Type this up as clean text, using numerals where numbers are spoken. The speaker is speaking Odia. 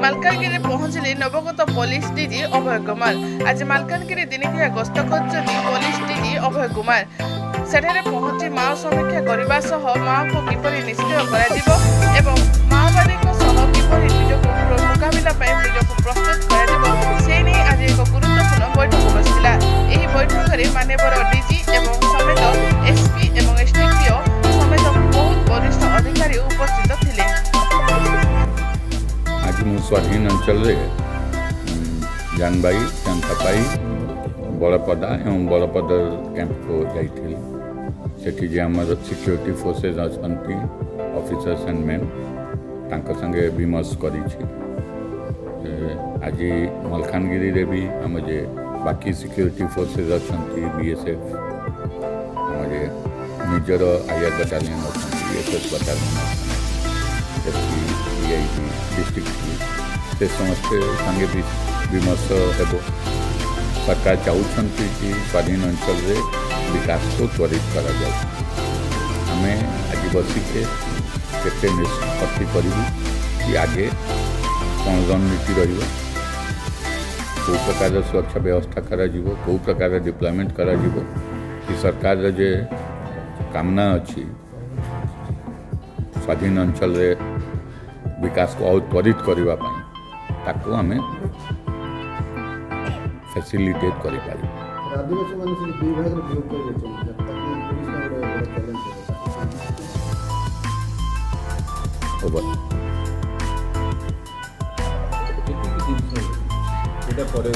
ମାଲକାନଗିରିରେ ପହଞ୍ଚିଲେ ନବଗତ ପୋଲିସ ଡିଜି ଅଭୟ କୁମାର। ଆଜି ମାଲକାନଗିରି ଦିନିକିଆ ଗସ୍ତ କରିଛନ୍ତି ପୋଲିସ ଡିଜି ଅଭୟ କୁମାର। ସେଠାରେ ପହଞ୍ଚି ମାଓ ସମୀକ୍ଷା କରିବା ସହ ମାଓକୁ କିପରି ନିଷ୍କ୍ରିୟ କରାଯିବ ଏବଂ ମାଓବାଦୀଙ୍କ ସହ କିପରି ନିଜକୁ ମୁକାବିଲା ପାଇଁ ନିଜକୁ ପ୍ରସ୍ତୁତ କରାଯିବ, ସେ ନେଇ ଆଜି ଏକ ଗୁରୁତ୍ୱପୂର୍ଣ୍ଣ ବୈଠକ ବସିଥିଲା। ଏହି ବୈଠକରେ ମାନ୍ୟବର ଡିଜି ଏବଂ ସମେତ ଏସ୍ପି ଏବଂ ଏସ୍ଡିପିଓ ସମେତ ବହୁତ ବରିଷ୍ଠ ଅଧିକାରୀ ଉପସ୍ଥିତ ଥିଲେ। ଆଜି ମୁଁ ସ୍ୱାଧୀନ ଅଞ୍ଚଳରେ ଜାନବାଇ, ଚାନ୍ତାପାଇ, ବଡ଼ପଦା ଏବଂ ବଡ଼ପଦର କ୍ୟାମ୍ପକୁ ଯାଇଥିଲି। ସେଠି ଯେ ଆମର ସିକ୍ୟୁରିଟି ଫୋର୍ସେସ୍ ଅଛନ୍ତି, ଅଫିସର୍ସ ଆଣ୍ଡ ମେନ୍, ତାଙ୍କ ସାଙ୍ଗେ ବିମର୍ଶ କରିଛି। ଆଜି ମାଲକାନଗିରିରେ ବି ଆମ ଯେ ବାକି ସିକ୍ୟୁରିଟି ଫୋର୍ସେସ୍ ଅଛନ୍ତି, ବିଏସ୍ଏଫ୍, ଆମ ଯେ ନିଜର ଆଇଆର୍ ବାଟାଲିୟନ୍ ଅଛନ୍ତି, ଏସ୍ ଏସ୍ ବାଟାଲିୟନ୍ ଅଛନ୍ତି, ଏସ୍ପି, ଡିଆଇଜି, ଡିଷ୍ଟ୍ରିକ୍ଟ ପୁଲିସ, ସେ ସମସ୍ତେ ସାଙ୍ଗେ ବି ବିମର୍ଶ ହେବ। ସରକାର ଚାହୁଁଛନ୍ତି କି ସ୍ୱାଧୀନ ଅଞ୍ଚଳରେ ବିକାଶକୁ ତ୍ୱରିତ କରାଯାଉ। ଆମେ ଆଜି ବସିକେ କେତେ ନିଷ୍ପତ୍ତି କରିବୁ କି ଆଗେ କ'ଣ ରଣନୀତି ରହିବ, କେଉଁ ପ୍ରକାରର ସୁରକ୍ଷା ବ୍ୟବସ୍ଥା କରାଯିବ, କେଉଁ ପ୍ରକାର ଡିପ୍ଲୟମେଣ୍ଟ କରାଯିବ କି ସରକାରର ଯେ କାମନା ଅଛି ସ୍ୱାଧୀନ ଅଞ୍ଚଳରେ ବିକାଶକୁ ଆଉ ତ୍ୱରିତ କରିବା ପାଇଁ, ତାକୁ ଆମେ ଫ୍ୟାସିଲିଟେଟ୍ କରିପାରିବୁ। ଆଦିବାସୀମାନେ ସେଠି ଦୁଇ ଭାଗରେ ବିଭକ୍ତ ହୋଇଯାଇଛନ୍ତି। ତାକୁ ପୋଲିସ ପାଇଁ ଗୋଟେ ବଡ଼ ଚ୍ୟାଲେଞ୍ଜ ହେବ। ଓଭର। ଯେତିକି ଜିନିଷ ଏଇଟା ପରେ